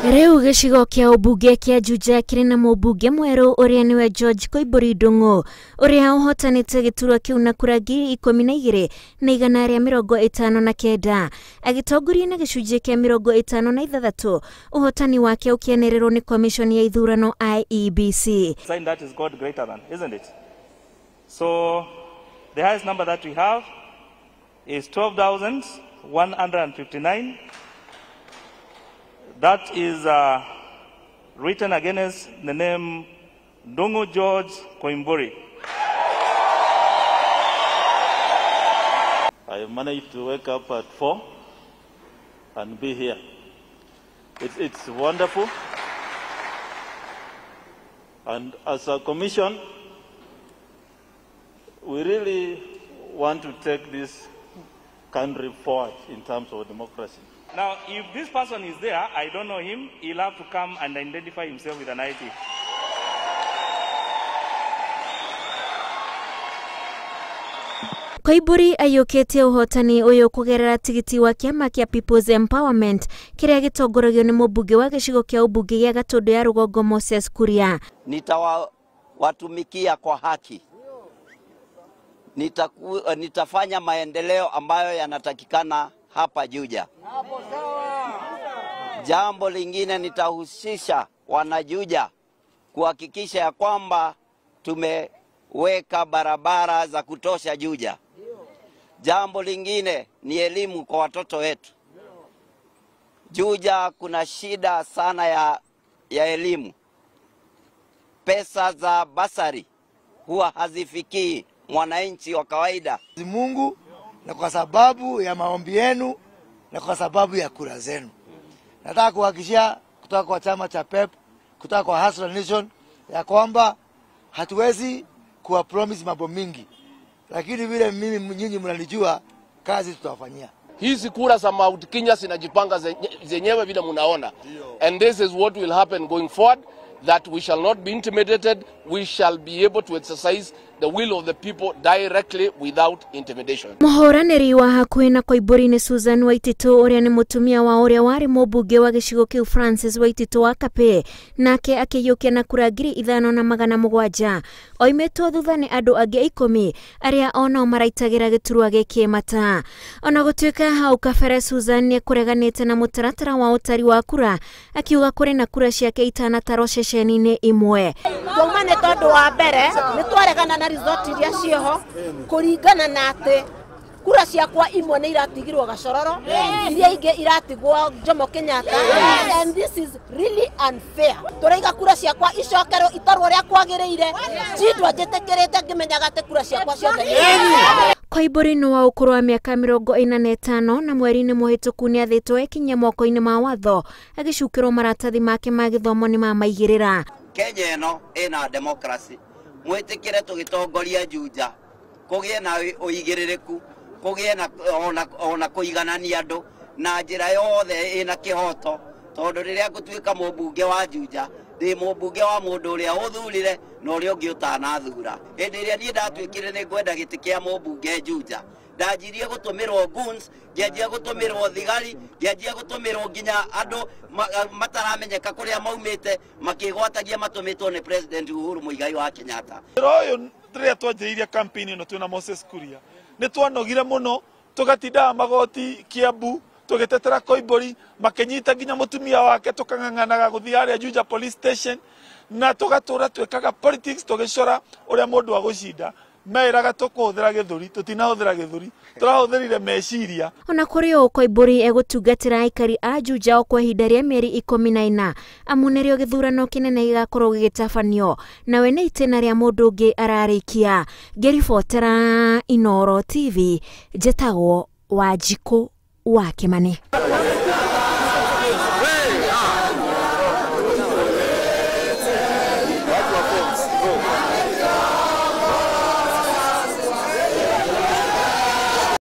Rĩu gĩcigo kĩa ũmbunge kĩa Juja kĩrĩ na mũmbunge mwerũ ũrĩa nĩwe George Koimbũri Ndung'u ũrĩa ũhotanĩte gĩturwa kĩu na kura 12,159 agĩtongoria na gĩcunjĩ kĩa 56 ũhotani wake ũkĩanĩrĩrwo nĩ Commission ya ithurano IEBC. Sign that is God greater than, isn't it? So the highest number that we have is 12,159. That is written against the name Ndung'u George Koimburi. I managed to wake up at 4 and be here. It's wonderful. And as a commission, we really want to take this country forward in terms of democracy. Now, if this person is there, I don't know him, he'll have to come and identify himself with an ID. Koimbũri aiyũkĩtie ũhotani ũyũ kũgerera tigiti wa kĩama kĩa People's Empowerment kĩrĩa gĩtongoragio nĩ mũmbunge wa gĩcigo kĩa ũmbunge gĩa Gatũndũ ya Rũgongo Moses Kuria. Nitawatumikia kwa haki. Nitafanya maendeleo ambayo yanatakikana hapa Juja. Jambo lingine, nitahusisha wanajuja kuhakikisha ya kwamba tumeweka barabara za kutosha Juja. Jambo lingine ni elimu kwa watoto wetu. Juja kuna shida sana ya elimu. Pesa za basari huwa hazifikii mwananchi wa kawaida. Mungu, na kwa sababu ya maombi yenu na kwa sababu ya kura zenu, nataka kuhakikishia kutoka kwa chama cha PEP, kutoka kwa Hustler Nation, ya kwamba hatuwezi kuwa promise mambo mingi, lakini vile mimi nyinyi mnanijua, kazi tutawafanyia. Hizi kura za Mount Kenya zinajipanga zenyewe vile mnaona. And this is what will happen going forward, that we shall not be intimidated, we shall be able to exercise the will of the people directly without intimidation. Mũhũranĩri wa hakuhĩ na Koimbũri nĩ Susan Waititu ũrĩa nĩ mũtumia wa ũrĩa warĩ mũmbunge wa gĩcigo kĩu Francis Waititu wa Kapĩ, nake akĩiyũkia na kura 5,700 oimĩtwo thutha nĩ andũ angĩ 10 arĩa onao maraitagĩra gĩturwa gĩkĩ mata. Ona gũtuĩka hau kabere Susan nĩekũreganĩte na mũtaratara wa ũtari wa kura, akiuga kũrĩ na kura ciake itanatarwo ceceni-inĩ imwe. Twauma nĩ tondũ wa mbere nĩ twaregana na resort iria ciĩho kũringana na atĩ kura ciakwa imwe nĩ iratigirwo Gacororo, iria ingĩ iratigwo Jomo Kenyatta, and this is really unfair. Tũraiga kura ciakwa icokerwo itarwo ũrĩa kwagĩrĩire, njindwa njĩtĩkĩrĩte ngĩmenyaga atĩ kura ciakwa ciothe. Koimbũri nĩ wa ũkũrũ wa mĩaka 45 na mweri-inĩ mũhĩtũku nĩathĩtwo ekinyie moko-inĩ ma watho agĩcukĩrwo maratathi make ma gĩthomo nĩ mamaigĩrĩra. Kenya ĩno ĩna democracy, mwĩtĩkĩre tũgĩtongoria Juja kũgĩe na ũigĩrĩrĩku, kũgĩe na ona kũiganania andũ na njĩra yothe ĩna kĩhoto, tondũ rĩrĩa ngũtuĩka mũmbunge wa Juja ndĩ mũmbunge wa mũndũ ũrĩa ũthurire na ũrĩa ũngĩ ũtanathura. Hĩndĩ ĩrĩa niĩ ndatuĩkire nĩ ngwenda gĩtĩ kĩa mũmbunge Juja, ndanjirie gũtũmĩrwo goons, ngĩanjia gũtũmĩrwo thigari, ngĩanjia gũtũmĩrwo nginya andũ mataramenyeka kũrĩa maumĩte, makĩgwatagia matũmĩtwo nĩ President Uhuru Muigai wa Kenyatta. Wĩra ũyũ rĩrĩa twanjĩrĩirie campaign ĩno twĩna Moses Kuria, nĩ twanogire mũno, tũgatindaga magoti Kiambu tũgĩtetera Koimbũri, makĩnyita nginya mũtumia wake, tũkang'ang'anaga gũthiĩ harĩa Juja police station, na tũgatũra twĩkaga politics tũgĩcora ũrĩa mũndũ agũcinda. Meeraga tũkũhũthĩra gĩthũri, tũtinahũthĩra gĩthũri, tũrahũthĩrire meciria. Ona kũrĩ ũũ, Koimbũri egũtungatĩra aikari a Juja o kwa ihinda rĩa mĩeri 14 amu nĩrĩo gĩthurano kĩnene gĩgakorwo gĩgĩtabanio, nawe nĩ itĩna rĩa mũndũ ũngĩ ararĩkia. Ngĩribotera Inooro TV, njĩtagwo Wanjikũ wa Kĩmani.